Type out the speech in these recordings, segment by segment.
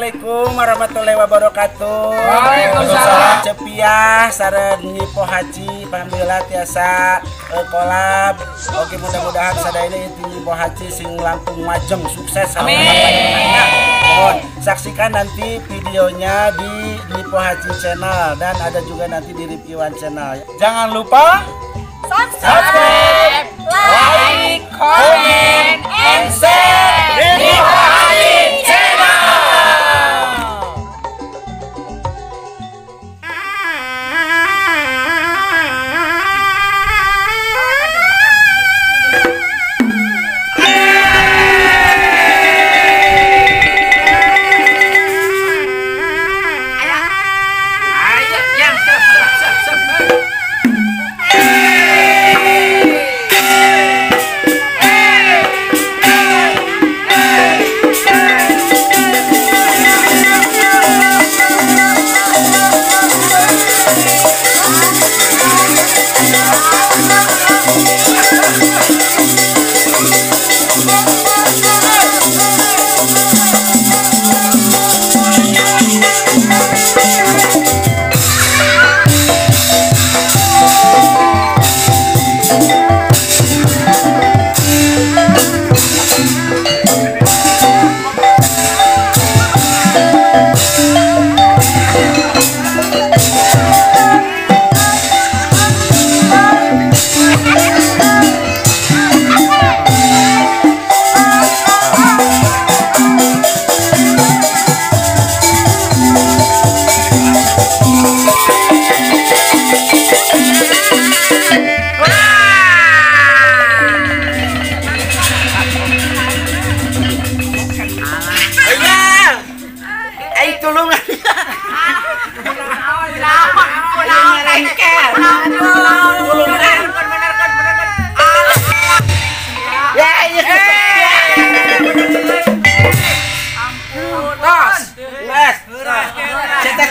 Assalamualaikum warahmatullahi wabarakatuh. Waalaikumsalam. Cepiah sareng Nyi Pohaci, alhamdulillah tiasa kolab. Oke, mudah-mudahan sadayana itu Nyi Pohaci sing langkung majeng sukses. Amin. Mohon saksikan nanti videonya di Nyi Pohaci Channel dan ada juga nanti di Rifki Wan Channel. Jangan lupa subscribe, like, comment, and share Nyi Pohaci Channel.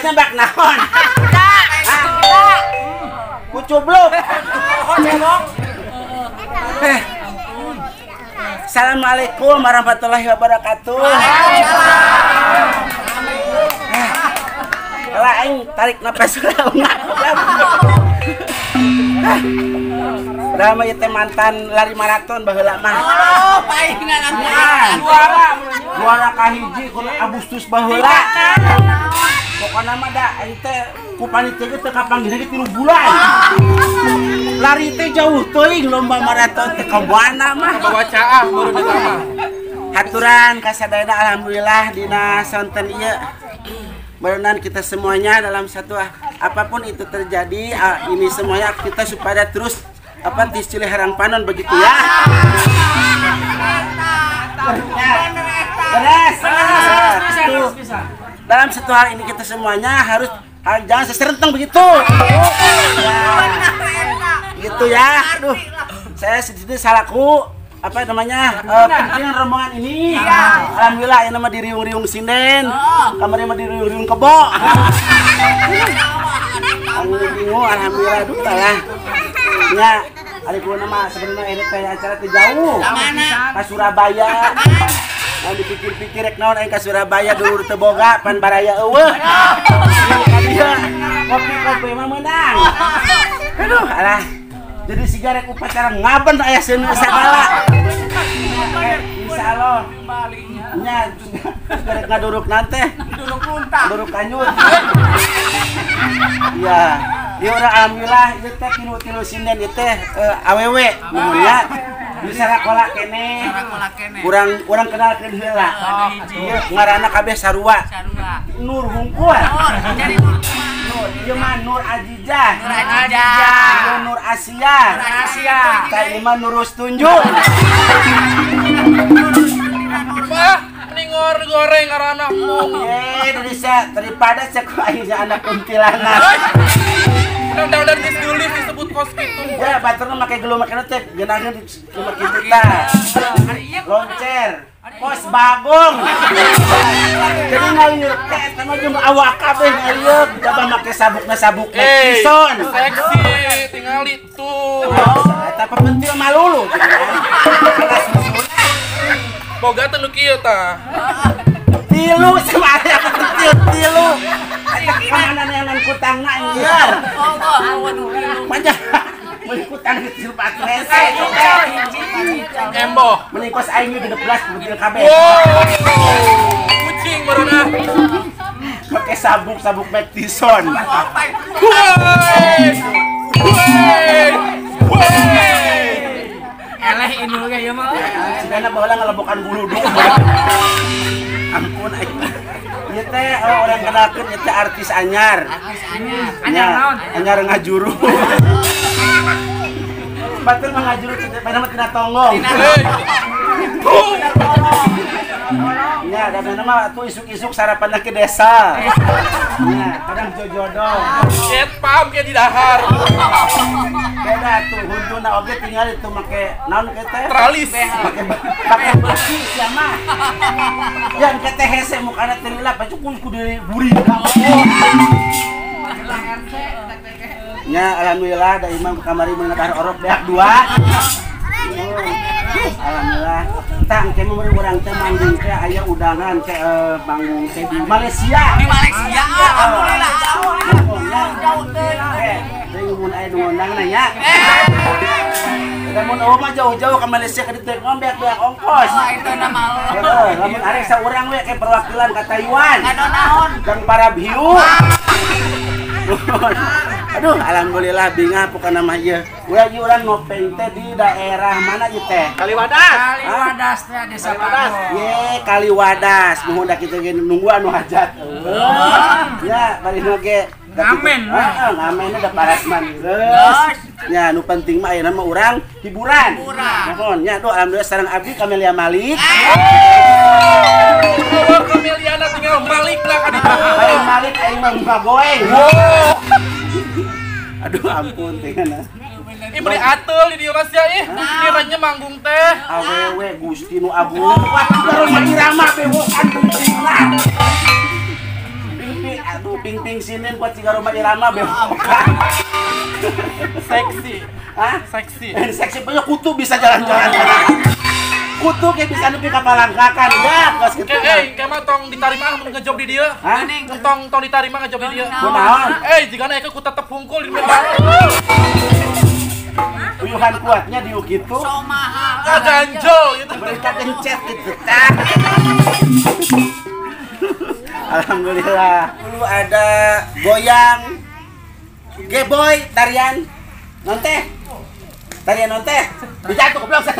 Nembak naon? Kucubluk. Assalamualaikum warahmatullahi wabarakatuh. Kalau aing tarik napas heula. Udah mah ieu teh mantan lari maraton baheula mah. Oh, paingan juara. Juara kahiji kudu Agustus baheula. Pokoknya mah da aing teh ku panitia ge teu kapanggih ge 3 bulan. Lari teh jauh teuing lomba maraton teh ka mana mah. Kabawa caah baru ditambah. Haturan ka sadayana alhamdulillah dina sonten ieu. Berenang kita semuanya dalam satu apapun itu terjadi ini semuanya kita supaya terus apa di Cileherang Panon begitu ya. Beres. Dalam satu hal ini kita semuanya harus jangan seserenteng begitu. Ya. Gitu ya. Aduh. Saya sendiri salaku apa namanya? Pimpinan rombongan ini. Alhamdulillah ini mah di riung-riung sinden. Kamarnya mah di riung-riung kebo. Bingung alhamdulillah aduh ya. Ya, ari kula mah sebenarnya ini teh acara teh jauh. Ka Surabaya. Nah, dipikir-pikir rek naon aing ka Surabaya dulur teu boga pan baraya eueuh. Ka dieu kopi-kopi mah meunang. Aduh, alah. Jadi siga rek upacara ngaben aya seuneu sagala. Insyaallah. Nya siga rek ngaduruk nante. Duruk unta. Duruk kanyut. Iya. Ieu urang alhamdulillah ieu teh tilu-tilu sinden ieu teh awewe mun ya. Di sarakola kene. Kurang kenalkeun heula. Ieu ngaranna kabeh sarua. Nur hungkul. Nur. Ieu mah Nur Ajijah. Nur Ajijah. Ieu Nur Asia. Nur Asia. Tah ieu mah Nur Tunjuk. Wah, mending goreng ngaranna mung. Indonesia daripada cek aing anak kuntilanak. Undang-undang ditulis disebut kos gitu. Ya, baturna make geuleuh make teh geunaheun di kitu tah. Loncer, kos bagong. Jadi ngalieur teh eta mah jeung awak kabeh ngalieur, coba make sabukna sabuk kison. Seksi tingali tuh. Eta pepentil malulu. Boga teh nu kieu tah. Tilu sama aya kecil tilu. Mana neangan kutangna anjir. Panjang. Meuli kutang kecil pak rese. Emboh. Meuni kos aing 16 butil kabeh. Kucing barulah. Pakai sabuk-sabuk Mike Tyson. Eleh indul ge ieu mah. Sigana baheula ngalebokan buluduk. Ampun aing. Ieu teh orang kenalkeun ieu teh artis anyar. Artis anyar. Anyar naon? Anyar ngajuru. Batur mah ngajuru cenah mah tina tonggong. Ya, da mah atuh isuk-isuk sarapanna ke desa. Ya, kadang jojodong. Jet pam ke di dahar. Beda tuh huntuna oge tinggal itu make naon ke teh? Tralis. Make besi sia mah. Yang ke teh hese mukana teh lila pacu kudu diburi. Ya, alhamdulillah da imam kamari meunang orok beak 2. Alhamdulillah. Tang teh mun urang teh manggung teh aya undangan teh manggung teh di Malaysia. Di Malaysia. Alhamdulillah. Jauh teh. Teh mun aya nu ngundang nya. Lamun eueuh mah jauh-jauh ke Malaysia ka ditu beak-beak ongkos. Wah, itu nama. Heeh, lamun arek saurang we ke perwakilan ka Taiwan. Naon? Dan para biu. Aduh, alhamdulillah bingah pokona mah ieu. Urang ieu urang ngopeng teh di daerah mana ieu teh? Kaliwadas. Kaliwadas teh desa Pago. Ye, Kaliwadas. Nuhun da kitu ge nunggu anu hajat. Ya, bari nu ge ngamen. Heeh, ngamen da parasman geus. Ya, nu penting mah ayeuna mah urang hiburan. Nuhun nya, aduh alhamdulillah sareng abdi Kamelia Malik. Oh, Kameliana tinggal Malik lah ka ditu. Aing Malik aing mah muka goeng. Aduh ampun tingana. Ih beri ateul di dieu mas ya ih. Kiranya manggung teh. Awewe Gusti nu agung. Wah, baru irama bewokan pingpingna. Pingping aduh pingping sinin kuat siga Rhoma Irama bewokan. Seksi. Hah? Seksi. Seksi punya kutu bisa jalan-jalan. Kutu kayak bisa nepi ka palangkakan ya kos kitu. Eh, kayak mah tong ditarima ah mun ngejob di dieu. Tong tong ditarima ngejob di dieu. Kunaon? Eh, jigana eke ku tetep hungkul di dieu. Uyuhan kuatnya dieu kitu. So mahal. Ah, ganjol gitu. Berita kencet gitu. Alhamdulillah. Dulu ada goyang geboy tarian non teh. Tarian non teh. Dijatuh goblok teh.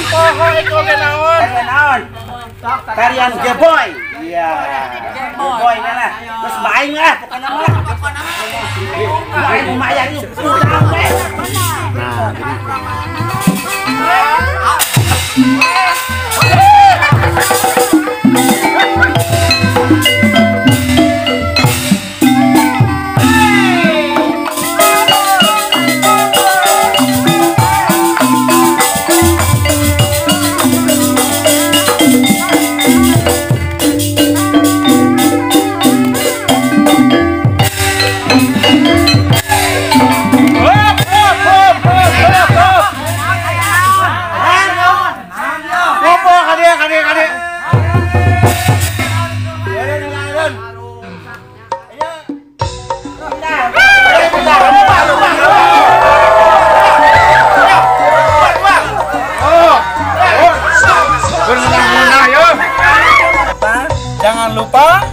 Oh, itu oge naon? Tarian naon? Tarian geboy. Iya. Geboy lah. Terus main lah pokona mah. Main lumayan ieu. Nah, jadi Jangan lupa